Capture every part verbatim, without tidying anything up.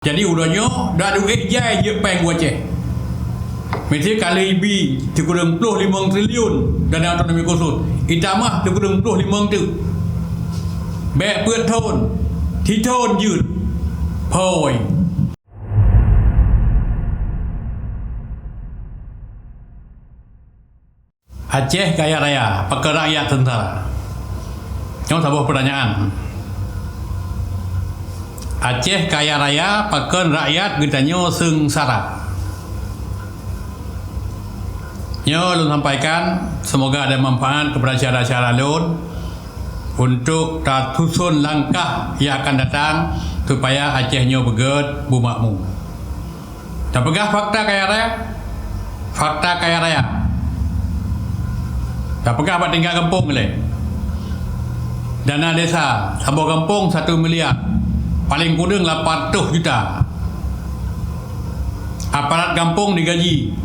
Jadi uroe nyoe dak duek jai jeuet péng u Aceh. Miseue kali bi sikureueng ploh limong triliun dana otonomi khusus, itamah sikureueng ploh limong teuk. Bék peuet thon, sithon jeuet. Phoi. Aceh kaya raya, pakon rakyat seungsara? Nyoe saboh peutanyaan. Aceh kaya raya, pakon rakyat geutanyoe seungsara? Nyoe lôn sampaikan, semoga ada manfaat kepada syedara-syedara lôn untuk tasuson langkah yang akan datang supaya Aceh nyoe beugét, beumakmu. Tapeugah fakta kaya raya, fakta kaya raya. Tapeugah bak tingkat gampông lé. Dana desa saboh gampông satu miliar, paléng kureueng lapan ratus juta. Aparat gampông digaji,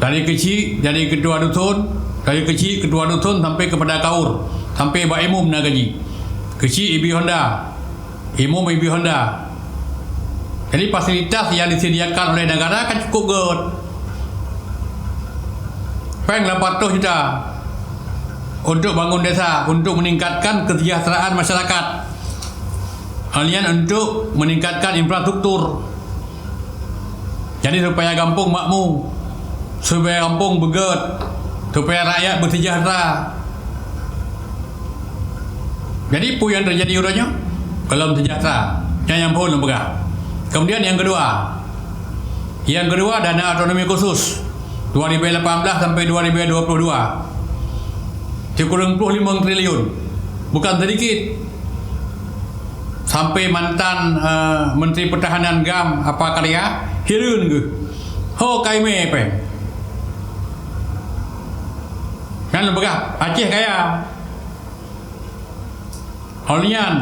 dari keuchik jadi ketua dusun, dari keuchik ketua dusun sampai kepada kaur, sampai bak imum na gaji. Keuchik ibi honda, imum ibi honda. Jadi fasilitas yang disediakan oleh negara kan cukup gét. Péng lapan ratus juta untuk bangun desa, untuk meningkatkan kesejahteraan masyarakat. Hal nyan untuk meningkatkan infrastruktur. Jadi supaya gampông makmu, supaya gampông beugét, supaya rakyat bersejahtera. Jadi peue nyang teujadi uroe nyoe? Gohlom seujahtera. Nyan nyang phon lôn peugah. Kemudian nyang keudua, nyang keudua dana otonomi khusus dua ribu lapan belas sampai dua ribu dua puluh dua, sikureueng ploh limong triliun. Bukan sedikit. Sampai mantan, eh, Menteri Pertahanan GAM Apa Karya hireuen geuh. Ho ka imé péng. Nyan lôn peugah Aceh kaya. Óh lheueh nyan,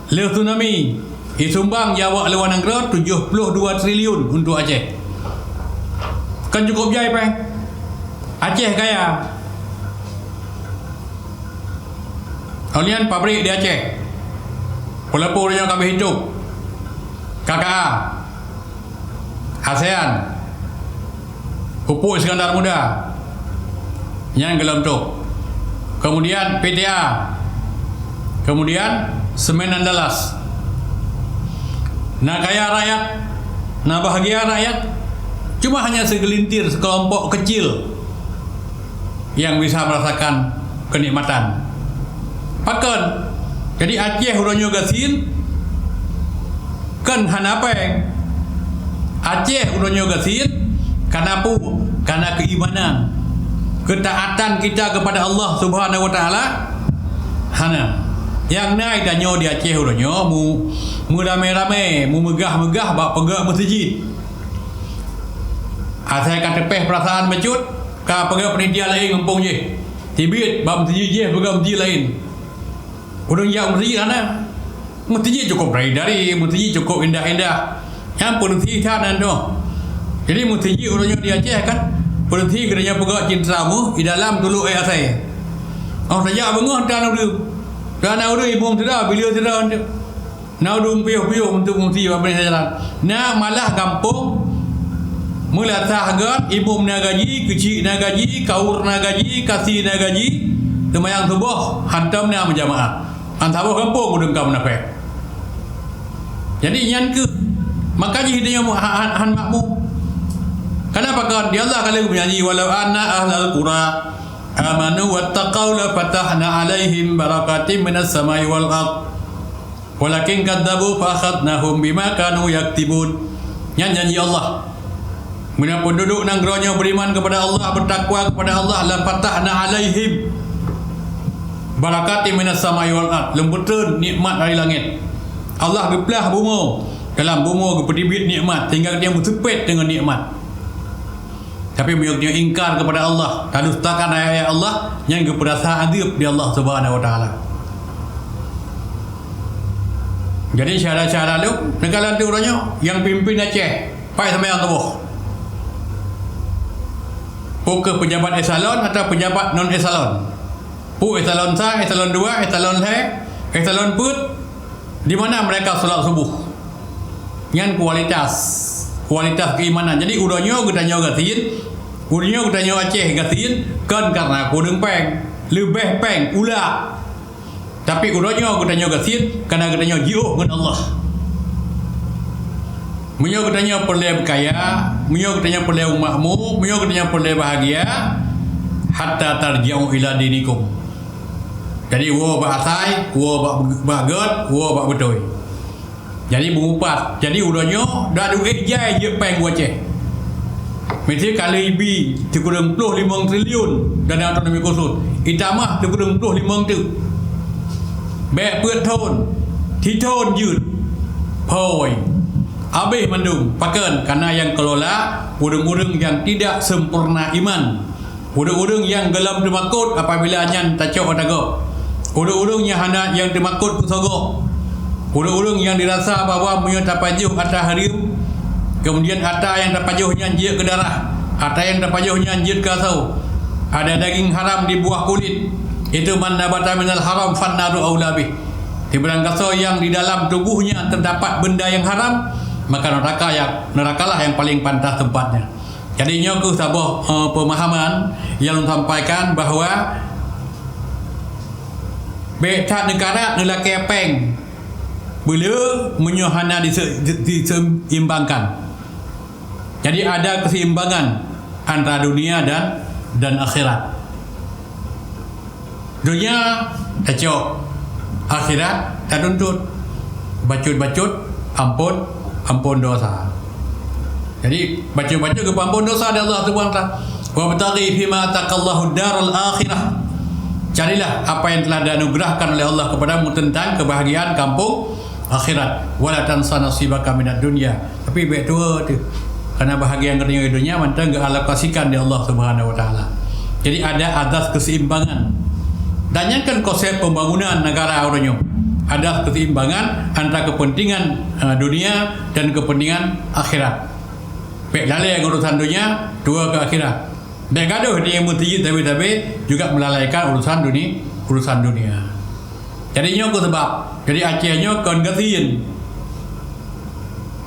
lheueh tsunami, isumbang jak awak luwa nanggroe tujoh ploh dua triliun untuk Aceh. Kan cukup jai péng. Aceh kaya. Óh lheueh nyan pabrik di Aceh. Walaupun ureueng nyoe ka beuhitôb. K K A. ASEAN, Pupuk Iskandar Muda, nyan gohlom trôk. Kemudian P T A, kemudian Semen Andalas. Na kaya rakyat, na bahagia rakyat, cuma hanya segelintir, sekelompok kecil yang bisa merasakan kenikmatan. Pakon? Jadi Aceh uroe nyoe gasien kon hana péng. Aceh uroe nyoe gasien kana peue? Kana keimanan, ketaatan kita kepada Allah Subhanahu wa Taala. Hana. Nyang na tanyoe di Aceh uroe nyoe mu-, meuramé-ramé, meumeugah-meugah bak peugöt meuseujid. Asai ka teupéh peurasaan bacut, ka peugah panitia laén gampông jih. Teubiet bak meuseujid jih peugah meuseujid laén. Ureueng jak meuseujid hana. Meuseujid cukôp dari-dari, meuseujid cukôp indah-indah. Nyan peureusih that nyan tu. Jadi meuseujid ureueng nyoe di Aceh kan, peureusih geutanyoe peugah cintra mu di dalam tuluk éh asai. Oh, tajak beungoh tan ureueng. Tan ureueng imeum sira, bileue sira. Na ureueng piôh-piôh untuk fungsi bak bansa jalan. Na malah gampông meulasah göt, imeum na gaji, keuchik na gaji, kaur na gaji, kasi na gaji, seumayang suboh hantom na meujamaah. An saboh gampông ureueng ka munafék. Jadi nyan keuh maka jih tanyoe han, han, han makmu. Kenapa kan? Di Allah ka lheueh meujanji, "Walau anna ahlal qura amanu wattaqau lafatahna alaihim barakatim minas samai wal ard." Walakin kadzabu fa akhadnahum bima kanu yaktibun. Nyan janji Allah. Meunyoe peunduduek nanggroe nyoe beriman kepada Allah, bertakwa kepada Allah, la fatahna alaihim barakatim minas samai wal ard. Lôn peutreun nikmat dari langét. Allah geuplah bumoe, dalam bumoe geupeuteubiet nikmat sehingga dia meuseupet deungon nikmat. Tapi meunyoe geutanyoe ingkar kepada Allah, tadustakan ayat-ayat Allah, nyan geupeurasa azeub di Allah Subhanahu wa Taala. Jadi syedara-syedara lôn, neukalon teuh uroe nyoe nyang pimpin Aceh, pai seumayang suboh. Peu kheueh pejabat eselon atau pejabat non eselon? Peu eselon sa, eselon dua, eselon lhèe, eselon peuet, di mana mereka salat suboh? Nyan kualitas, kualitas keimanan. Jadi, uroe nyoe geutanyoe gasien, uroe nyoe geutanyoe Aceh gasien, kon karena kureueng péng, leubeh péng, ulak. Tapi uroe nyoe geutanyoe gasien, karena geutanyoe jiôh ngon Allah. Meunyoe geutanyoe peureulée beukaya, meunyoe geutanyoe peureulée makmu, meunyoe geutanyoe peureulée bahagia, hatta tarji'u ila dinikum. Jadi, woe bak asai, woe bak, bak gét, woe bak beutôi. Jadi, beumeupat. Jadi, uroe nyoe, dak duek jai jeuet péng u Aceh. Miseue kali bi sikureueng ploh limong triliun dana otonomi khusus, itamah sikureueng ploh limong teuk. Bék peuet thon, sithon jeuet. Phoi. Abéh mandum. Pakon? Karena nyang kelola ureuëng-ureuëng nyang tidak sempurna iman. Ureuëng-ureuëng nyang gohlom teumakot apabila nyan tacok ata gob. Ureuëng-ureuëng nyang hana nyang teumakot peusoe gob. Ureuëng-ureuëng nyang dirasa bahwa meunyoe tapajoh ata hareuem, kemudian ata nyang tapajoh nyan jeuet keu darah, ata nyang tapajoh nyan jeuet keu asoe, ada daging haram di bawah kulit, itu man nabata minal haram fannaru aula bih. Sibarang gasoe nyang di dalam tubuh nyan teudapat benda nyang haram, maka neuraka nyang, neurakalah nyang paleng pantas tempatnya. Jadi, nyoe kheueh saboh, eh, peumahaman nyang lôn sampaikan bahwa bék that neukarat neulakée péng beuleu meunyoe hana dise-, diseimbangkan. Jadi, ada keseimbangan antara dunia dan, dan akhirat. Donya tacok, akhirat tatuntut. Bacut-bacut, ampôn, ampôn dosa. Jadi, bacut-bacut geupeuampôn dosa di Allah Subhanahu wa Taala. "Wabtaghi fima atakallahu daral akhirah." Carilah apa yang telah dianugerahkan oleh Allah kepadamu tentang kebahagiaan kampung akhirat. "Wala tansa nasibaka minad dunya." Tapi bék tuwo teuh. Karena bahagian geutanyoe di dunia mantong geualokasikan di Allah Subhanahu wa Taala. Jadi, ada azas keseimbangan. Dan nyan kan konsep pembangunan negara uroe nyoe. Ada keseimbangan antara kepentingan, eh, dunia dan kepentingan akhirat. Bék lalée ngon urusan dunia, tuwo keu akhirat. Bék gadôh di meuseujid sabe-sabe juga melalaikan urusan duni-, urusan dunia. Jadi, nyoe kheueh sabab. Jadi, Aceh nyoe kon gasien.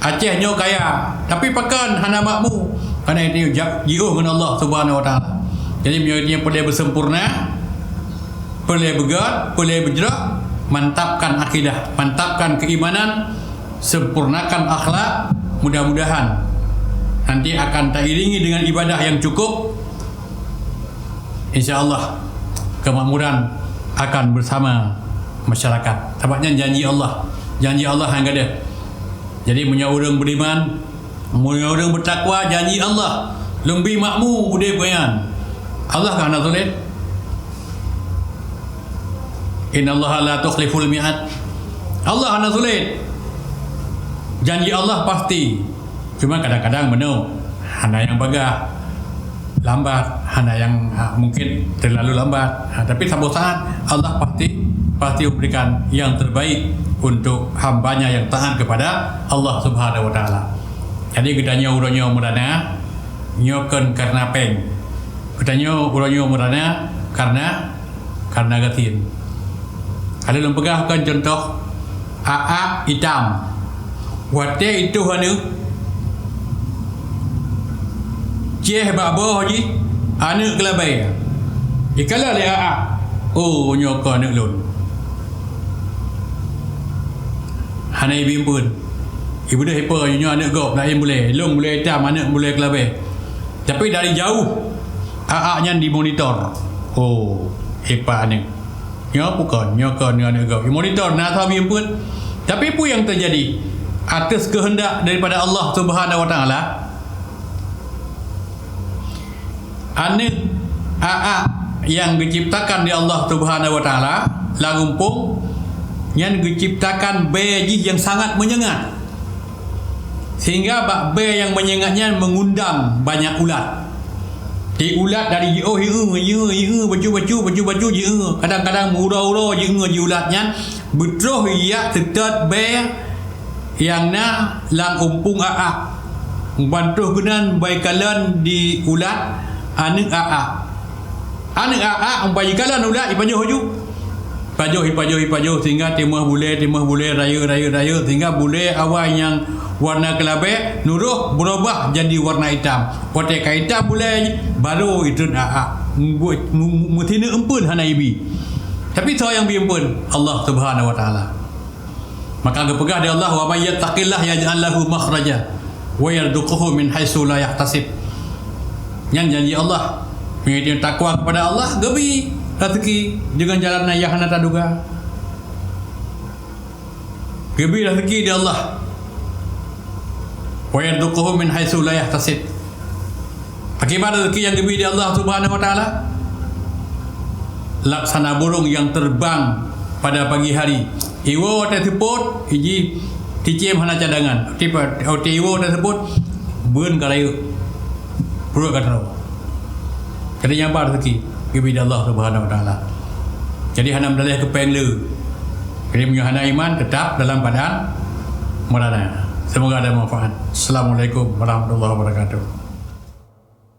Aceh nyoe kaya, tapi pakon hana makmu? Karena itu ja-, jiôh ngon Allah Subhanahu wa Taala. Jadi, meunyoe nyoe peureulée beusempurna, peureulée beugét, peureulée beujroh, mantapkan akidah, mantapkan keimanan, sempurnakan akhlak, mudah-mudahan nanti akan tairingi dengan ibadah yang cukup, insya Allah, kemakmuran akan bersama masyarakat. Sabab nyan janji Allah. Janji Allah nyang gadôh. Jadi, meunyoe ureuëng beriman, meunyoe ureuëng bertakwa, janji Allah, lôn bi makmu udeb gobnyan. Allah ka hana sulet. Innallaha la tukhliful mi'ad. Allah hana sulet. Janji Allah pasti. Cuma kadang-kadang meunoe, hana nyang bagah, lambat, hana nyang, ha, mungkin terlalu lambat. Ha, tapi saboh saat Allah pasti, pasti memberikan yang terbaik untuk hambanya yang taat kepada Allah Subhanahu wa Taala. Jadi, geutanyoe uroe nyoe meurana, nyoe kon karena péng. Geutanyoe uroe nyoe meurana karena Karena gasien. Ka lôn peugah kon contoh, aak itam. Watée itoh aneuëk, ceh bak boh jih, aneuëk keulabée. Ikalon lé aak, "Oh, nyoe kon aneuëk lôn." Hana ibi eumpeuen. Ibeudôh ipo, "Nyoe aneuëk gob, laén bulée. Lôn bulée itam, aneuëk bulée keulabée." Tapi dari jauh, aak nyan dimonitor. Oh, ipa aneuëk. Nyoe bukon, nyoe kon ngon ego. Monitor na sabe pun. Tapi peue nyang teujadi? Atas keuheundak daripada Allah Subhanahu wa Taala, aneuëk aak nyang geuciptakan di Allah Subhanahu wa Taala lam umpung nyan geuciptakan bée jih nyang sangat meunyengat. Sehingga bak bée nyang meunyengat nyan meungundang banyak ulat. Di ulat dari jiôh jieu, jieu, jieu, bacut-bacut, bacut-bacut jieu. Kadang-kadang meuuroe-uroe jieu ji ulat nyan, beutroh jak teutot bée nyang na lam umpung aak. Ban troh keunan bak ikalon di ulat aneuëk aak. Aneuëk aak ban ikalon ulat ipajoh ju. Pajoh, ipajoh, ipajoh, sehingga timoh bulée, timoh bulée, rayeuk, rayeuk, rayeuk, sehingga bulée awai nyang Warna keulabée neuroh beurubah jadi warna itam. Watée ka itam bulée, barô itreun a-a. Meusineuk eumpeuen hana ibi. Tapi soe nyang bi eumpeuen? Allah Subhanahu wa Taala. Maka geupeugah lé Allah, "Wa may yattaqillaha yaj'al lahu makhraja wa yarzuqhu min haitsu la yahtasib." Nyan janji Allah. Meunyoe takwa kepada Allah, geubi rezeki deungon jalan nyang hana taduga. Geubi rezeki lé Allah. "Wa yarzuqhu min haitsu la yahtasib." Akibat rezeki nyang geubi lé Allah Subhanahu wa Taala, laksana burung nyang terbang pada pagi hari. Iwoe watée seupôt, iji cicém hana cadangan. Tiba, watée iwoe watée seupôt, beuen ka rayeuk, pruet ka troe. Jadi nyan ba rezeki geubi lé Allah Subhanahu wa Taala. Jadi hana meudaleh keu péng le. Jadi meunyoe hana iman, tetap dalam keadaan meurana. Semoga ada manfaat. Assalamualaikum warahmatullahi wabarakatuh.